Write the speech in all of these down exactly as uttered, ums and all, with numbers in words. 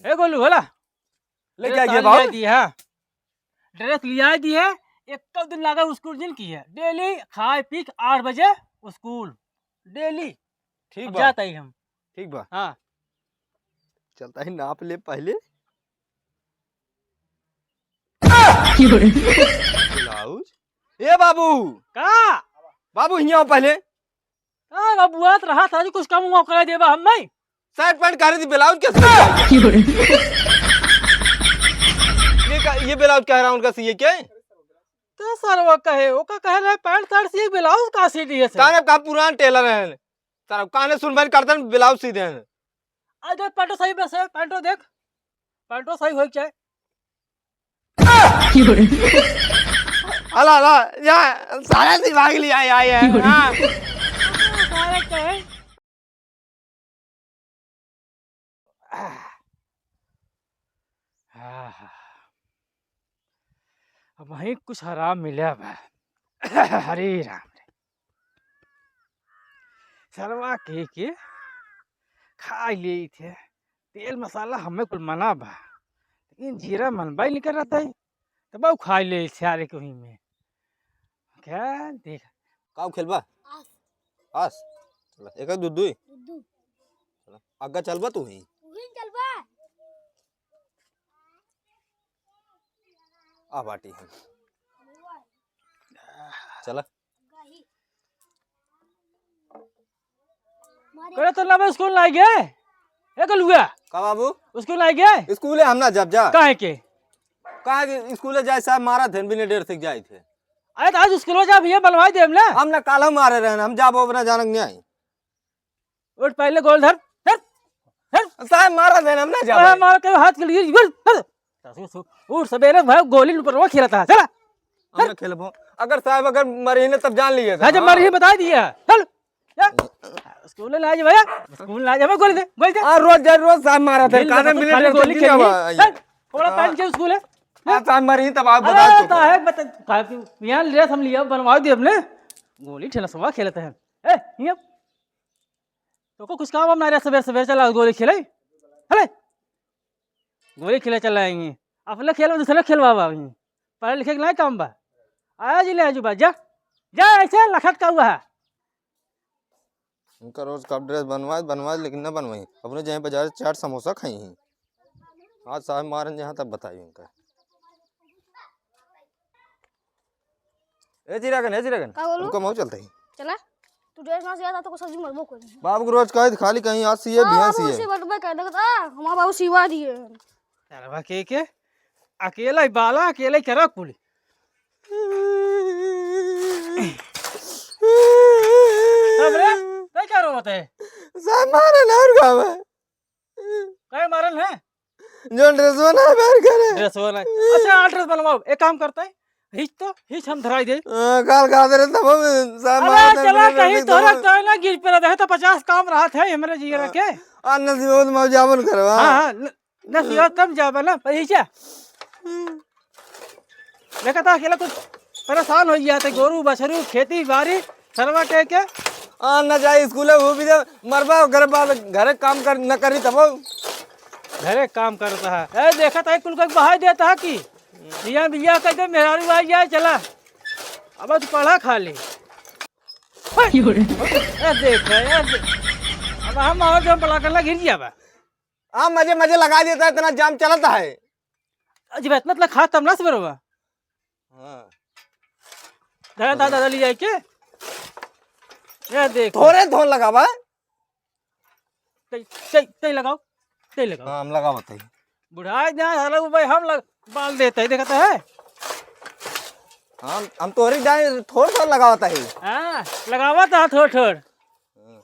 ए गोलू, होला? लेके ड्रेस आइए सारी बाबू। लिया दी है। ड्रेस लिया दी है। एक दिन लागा स्कूल जिन की है। डेली खाए पी के आठ बजे स्कूल। डेली। ठीक अब बा। जाता ही हम। ठीक बा। हाँ। चलता ही नाप ले पहले। ब्लाउज। ए बाबू। का? बाबू, हियाँ आओ पहले। का बबुआ, तो रहा था जी, कुछ कम उम करे देबा हम नहीं। शर्ट पैंट करे दी, ब्लाउज कैसे लेके आइए? ये का, ये ब्लाउज कह रहा उनका सिए के? तो सर वो कहे, वो का कह रहे पैंट शर्ट सिए, ब्लाउज का सी दिए से? ताने का पुरान टेलर हैं। सर काने सुन बन करतन ब्लाउज सी देन। आ देख पैंटो सही बस है, पैंटो देख। पैंटो सही होई के चाहे। अला, अला, या, सारा दिमाग लिया, या, या, हाँ। सारे कहे। अब वहीं कुछ आराम मिला बा। हरे राम रे। सरवा के, के खाई लेई थे। तेल मसाला हमें कुल मना बा, लेकिन जीरा मनबा ही नहीं करत है। तब वो खाई लेई थे सारे के वहीं में। क्या देख। काऊ खेलबा? आस। आस? चला, एक, दू, दुई। दू। चला, आगा चलबा तू ही? तू ही चलबा। आ बाटी हम। चला। करे तो ना बे स्कूल ना गए? ए कलुआ। का बाबू? स्कूल ना गए? स्कूले हम ना जब जा। काहे के? काहे के स्कूले जाए साहब मारा थे बिना डेढ़ से जाए थे। अरे तो आज स्कूल जा भैया बनवाई दे हमने। हम ना काल हम मारे रहन, हम जाबो अपना जानक नहीं आई। उठ पहले गोल धर, धर, धर। साहब मारा थे हम ना जाबो। अरे मार के हाथ के लिए, धर, धर। उठ सबेरे भाई गोली ऊपर वो खेलता है, चला। हम ना खेलबो। अगर साहब अगर मरी ने तब जान लिए हाँ, जब हाँ। मरी बता दिया, चल। जा। स्कूल ना जाए भैया, स्कूल ना जाए, गोली दे, गोली दे। आ, रोज जा, रोज साहब मारा थे, दिन काहे भर मिले खाली डरते गोली नहीं खेली। आवा, ये। चल, थोड़ा हाँ। पहन के स्कूल है। आ, साहब मरी तब आप अरे, बता तो है, बता, काहे कि यहाँ ड्रेस हम लिया, बनवा दिए अपने। गोली ठेला सवा खेलते हैं। ए, ये। तो को कुछ काम हम ना रहा, सवेरे, सवेरे चला गोली खेले। हेले। गोली खेले चल आएंगे। अपने खेल में दूसरे खेलवा बाबी। पढ़े लिखे के नहीं काम बा। आया जी ले आजू बा, जा। जा ऐसे लखत का हुआ है। उनका रोज का ड्रेस बनवाए, बनवाए, लेकिन न बनवाई। अपने जाए बाजार चाट समोसा खाई ही। आज साहब मारन जहाँ तब बताई उनका। ए चिरागन, ए चिरागन। का बोलू? उनका मऊ चलते ही। चला। तू ड्रेस ना सिया था तो को सब्जी मरबो कोई नहीं। बाबू को रोज कहे खाली कहीं आज सिए, हाँ, बिहान बाबू सिए। उसे बटबे कर देखता, हमारा बाबू सिवा दिए। चल बा के के? अकेला ही बाला, अकेला ही करा कुल। सब रे, तै क्या रोवत है? सामान है ना और गाँव है। काहे मारल है? जो ड्रेसवा ना बाहर करे। ड्रेसवा ना। अच्छा, आ ड्रेस बनवाओ। एक काम करता है, हिच तो, हिच हम धराई दे। हाँ, काल का दे रे तब हम सामान अरे ना चला मिले कहीं रे, तोरा सामान। तो ना गिर पे रहे तो पचास काम रहत है हमरे जीरा के। आ नसीब मौजावन करवा। हाँ, हाँ, न-, नसीब तब जाबा ना, पर हिचा। देखा था अकेला कुछ परेशान हो गया था, गोरू बछरू, खेती बाड़ी, सरवा के के। आ, न जाए स्कूले, वो भी दे, मरबा, घर बाल, घरे काम कर, न करी तब। घरे काम करता है। ए, देखा था कुल का बहाई देता है कि बिया, बिया कह दे, मेहरारू आ जाए, चला। अब तू पढ़ा खा ले। ए, देख, ए, देख। अब हम और जो पढ़ा करना गिर गया बा। हाँ, मजे, मजे लगा देता है, इतना जाम चलता है। जब इतना, इतना खा तब ना सवेरे बा। हाँ। दादा, दादा, दादा ले जाए के? ये देख। थोड़े धोन लगावा। तै, तै, तै लगाओ, तै लगाओ। हाँ, हम लगावत है। बुढ़ाई ना, साला वो भाई हम लग, बाल देते हैं, देखता है? हम, हम तोहरी दाई थोड़, थोड़ लगावत है। हाँ, लगावत है थोड़, थोड़। हाँ।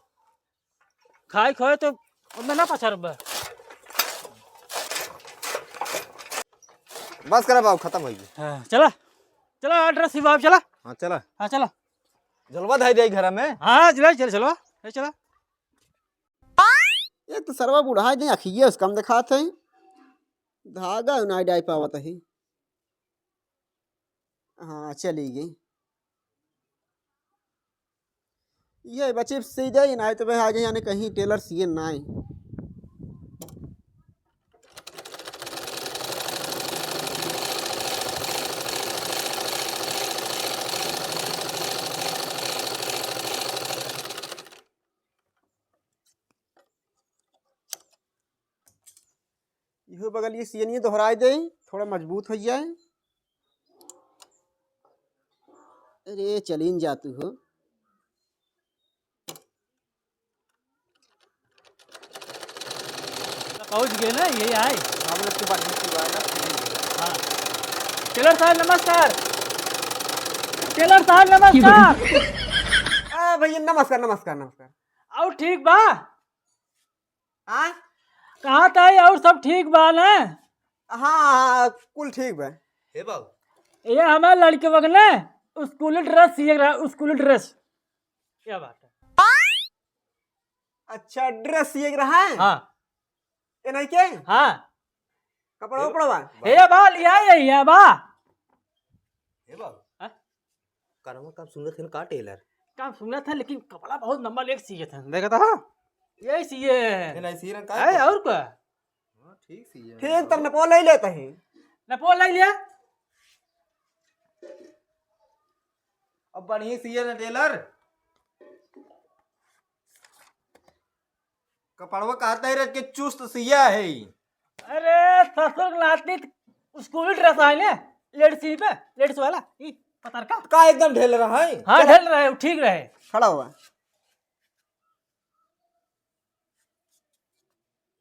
खाए खोए तो ओमे ना पछरबे। बस करा बाबू, खत्म होई गई। हाँ, चला। चला, ड्रेस सिवाब, चला। हाँ, चला। हाँ, चला। जलवा धाई दे घर में। हाँ, चला, चल, चलवा। ए, चला। एक तो सरवा बुढ़ा दे, अखिए उस कम दिखात है। धागा उनाई डाई पावत है। हाँ, चली गई। ये बच्चे सीधे ही ना आए तो भाई आगे यानी कहीं टेलर सीए ना आए। इहो बगल ये सियनिया दोहराइ दे, थोड़ा मजबूत होइ जाए। अरे चलिन जा तू हो। पहुँच गए ना, यही आए। हम लोग के बारे में पूरा ना। हाँ। टेलर साहब नमस्कार। टेलर साहब नमस्कार। आ भैया नमस्कार, नमस्कार, नमस्कार। और ठीक बा? हाँ? कहा था और सब ठीक बा ना? हाँ, हाँ, कुल ठीक बा। हे बाबू। ये हमारे लड़के वगन ना स्कूल ड्रेस सिए रहा, स्कूल ड्रेस। क्या बात है? अच्छा, ड्रेस सिए रहा है? हाँ। ये नहीं के? हाँ। कपड़ा बा-, उपड़ा बा? हे बा, लिया ये, ये बा। हे बाबू। हाँ? करवा काम सुनत है का टेलर? काम सुनत है, लेकिन कपड़ा बहुत नंबर एक सिए थे। देखा था? यही सिए है। ये नहीं सिए रंग का है, है? और का? हाँ, ठीक सिए है। ठीक, तब नपो ले लेता है। नपो ले लिया। अब बढ़िया सिए ना टेलर। कपड़वा कहता है रे कि चुस्त सिया है। अरे ससुर नाती, स्कूल ड्रेस आए ने, लेडीज पे, लेडीज वाला, ई पतरका। का एकदम ढेल रहा है? हाँ, चलो। ढेल रहे, ठीक रहे। खड़ा हुआ।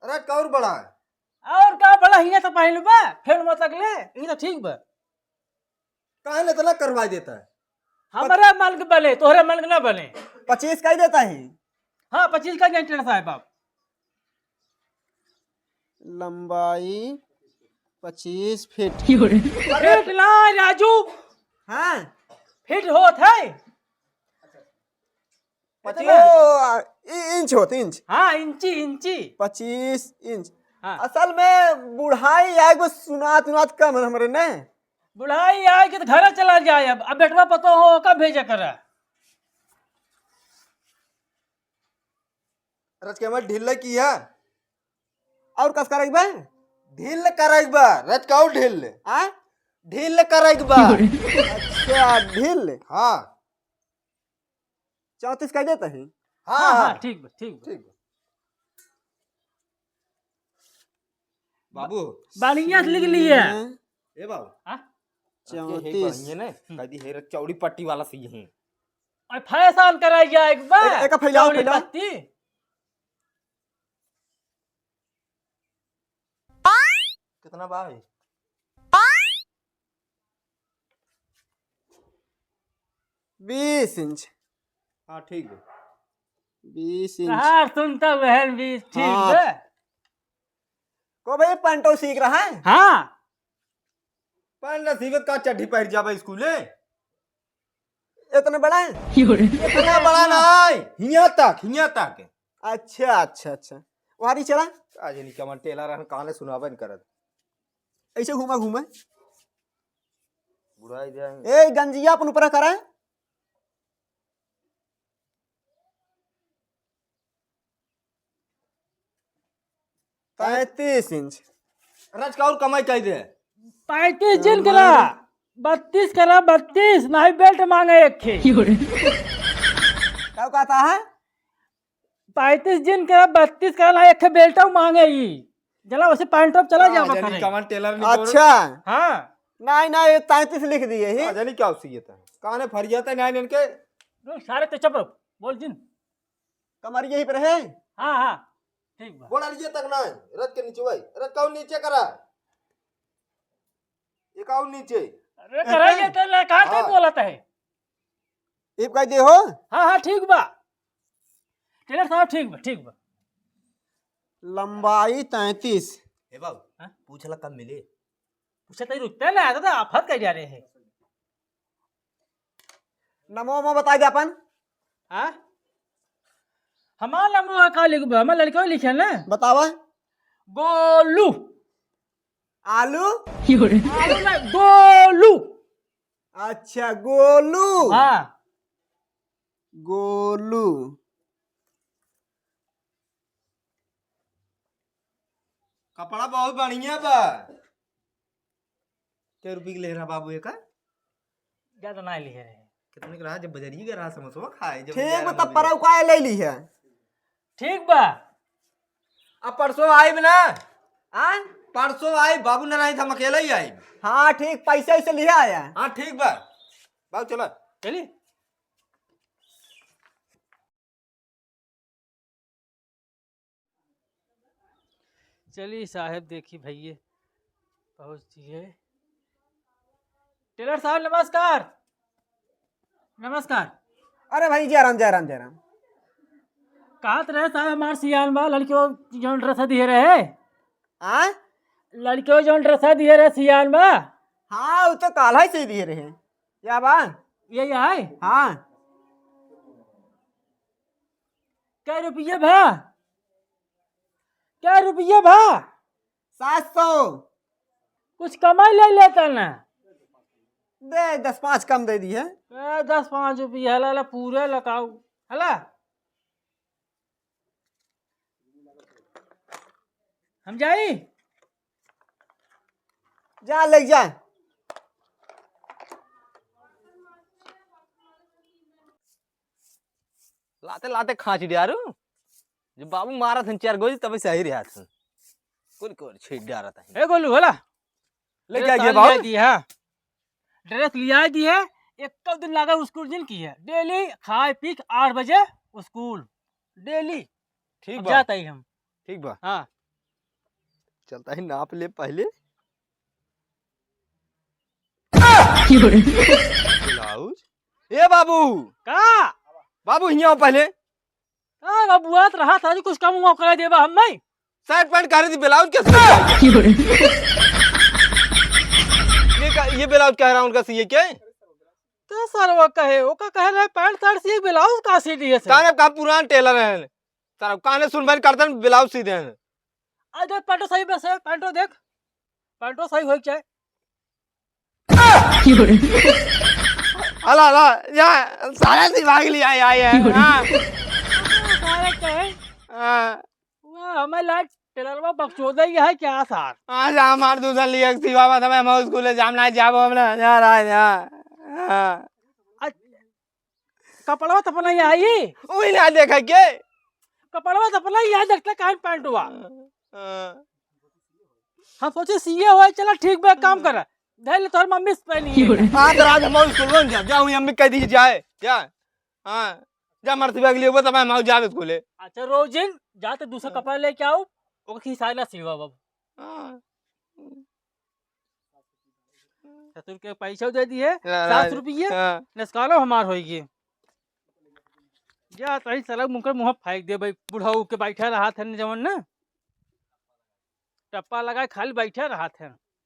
अरे कौर बड़ा है। और का बड़ा हियाँ तो पहलू बा, फेल मत अगले, ये तो ठीक बा। काहे न इतना करवा देता है? हमारा मन के बने, तोहरे मन के ना बने। पच्चीस का ही देता है। हाँ, पच्चीस का ही देता है साहब आप। लंबाई पच्चीस फीट। फीट ना राजू। हाँ। फीट होत है। पच्चीस, कितना? ओ, आ, इ-, इंच होत, इंच। हाँ, इंची, इंची। पच्चीस इंच। हाँ। असल में बुढ़ाई आए को सुनात उनात कम है हमरे ने। बुढ़ाई आए के तो घर चला जाए अब, अब बेटवा पतो हो का भेजा करा। रच के हमर ढील की है। और कस करेक बा? ढील करेक बा, रच का और ढील। हाँ? ढील करेक बा। अच्छा, ढील। हाँ। चौंतीस कह देता है। हाँ, हाँ, हाँ। हाँ, ठीक बा, ठीक बा। ठीक बा। बाबू। बढ़िया से लिख लिए। ए बाबू। हाँ? चौंतीस। ये है बढ़िया ने, हम्म। कह दी है रे चौड़ी पट्टी वाला सही है। और फैशन कराई जाए एक बार। एक, एक फैलाओ, चौड़ी फैलाओ। पट्टी। कितना बा है? बीस इंच। हाँ, ठीक है। बीस इंच। हाँ, सुनता बहन बीस, ठीक हाँ। है। को भाई पैंटो सीख रहा है? हाँ। पैंट ना सीखे का चड्ढी पहन जाबे स्कूले? इतना बड़ा है? इतना बड़ा ना है, हियां तक, हियां तक। अच्छा, अच्छा, अच्छा। वहां भी चला। आज नहीं कमन टेलर रहन, कहां ले सुनाबे न करत। ऐसे घूमा, घूमा। बुढ़ाई जाएंगे। ए, गंजिया अपन ऊपर करा। पैंतीस इंच। रच का और कमाई कह दे। पैंतीस जिन करा, बत्तीस करा, बत्तीस, नहीं बेल्ट मांगे एक खे। का कहता है? पैंतीस जिन करा, बत्तीस करा, नहीं एक खे बेल्ट मांगे ई। जला वैसे पैंट टॉप चला हाँ, जावा जानी करे। कवन टेलर नहीं अच्छा। हाँ। नहीं, नहीं, ये तैंतीस लिख दिए ही। हाँ, जानी क्या उसी ये था। काने फरिया था, नहीं इनके। रुक, सारे ते चुप रहो। बोल जिन। कमर यहीं पर है। हाँ, हाँ। ठीक बा। बोला लीजिए तक ना है। रथ के नीचे भाई। रथ का नीचे करा। एक और नीचे। अरे, करा ये तो ले, कहाँ से हाँ। बोलत है? इब कह दे हो? हाँ, हाँ, ठीक बा। टेलर साहब, ठीक बा, ठीक बा। लंबाई तैंतीस। ए बाबू, हाँ? पूछला कब मिले? पूछा तई रुकते ना, तो आफत कर जा रहे हैं। नमो, नमो बताई दे अपन। हाँ? हमार नमो का लिखबा? हमार लड़का लिखे ना। बतावा। गोलू। आलू? आलू ना, गोलू। अच्छा, गोलू। हाँ। गोलू। कपड़ा बहुत बढ़िया बा। कै रुपये के ले रहा बाबू एका? ज्यादा ना लिहे रहे। कितने के रहा? जब बजरिया के रहा समोसवा खाए, जब ठीक बा, तब परौ का ले ली है। ठीक बा। अब परसों आइब ना। हाँ? परसों आई, बाबू ना रही, हम अकेला ही आई। हाँ, ठीक, पैसा वैसा लिहे आया। हाँ, ठीक बा। बाबू, चला। चली। चली साहेब, देखी भइये पहुँच दिए। टेलर साहब, नमस्कार। नमस्कार। अरे भाई, जय राम, जय राम, जय राम। कहत रहे साहब, हमार सियान बा, लड़कियों जौन ड्रेस दिए रहे। आय? लड़कियों जौन ड्रेस दिए रहे, सियान बा। हाँ, वो तो काल्हि ही सी दिए रहे। क्या बा? ये, ये है? हाँ। कै रुपये भा? कै रुपये भा? सात सौ। कुछ कमाई ले लेता ना। दे, दस पाँच कम दे दिहे। ए, दस पाँच रुपये हला, हला, पूरे लगाऊ। हला? हम जाई? जा, ले जा। लाते लाते खाँच डारू। जब बाबू मारत हन चार गोली, तब सही रहत हन। कुल कोर छीट डारत हन। ए गोलू, होला? लेके आ गया बाबू। ड्रेस लिया दिए, एक दिन लगा स्कूल जिन की है। डेली खाए पी के आठ बजे स्कूल। डेली। ठीक अब बा। जाता ही हम। ठीक बा। हाँ। चलता ही नाप ले पहले। ब्लाउज। ए बाबू। का? बाबू, हियाँ आओ पहले। का बबुआत रहा था जी, कुछ कम हुआ करा देबा हम नहीं। शर्ट पैंट कह रही थी, ब्लाउज कैसे लग गया? ये का, ये ब्लाउज कह रहा उनका सिए के? तो सर वो कहे, वो का कह रहे पैंट शर्ट सिए, ब्लाउज का सी दिए से? काने का पुरान टेलर हैं। सर काने सुन बन करतन ब्लाउज सी देन। आ देख पैंटो सही बस है, पैंटो देख। पैंटो सही होई के चाहे। अला, अला, या, सारा दिमाग लिया, या, या, हाँ। सारा कहे? हाँ। वाह, हमें लाग टेलरवा बकचोदा ही है क्या सार? आज हमार दूसरा लिया, सिवा बात हमें, हम स्कूले जाम ना जाबो, हम ना, जा रहा है, हाँ। आज कपड़वा तो अपना ही आई। वही ना देखा के? कपड़वा तो अपना ही आई, देखते काहे पैंटवा? हाँ। हम सोचे सीए होए, चला ठीक बा, काम कर। धर ले, तोहर मम्मी से पहनी है। आज रात हम स्कूल में जा, जा, वही अम्मी कह दी जाए, जा। हाँ, जा मरती बैग लिए, वो तो मैं माऊ जावे स्कूले। अच्छा, रोजिन, जा तो दूसरा हाँ। कपड़ा लेके आओ, ओके खिसाए ना सिलवा बाबू। हाँ। ससुर के पैसा दे दिए, रा-, रा-, सात रुपये, हाँ। नसकानो हमार होई गए। जा, तही साला मुंकर मुंह फेंक दे भाई, बुढ़ऊ के बैठा रहा था न जवन ना। टप्पा लगाए खाली बैठा रहा था।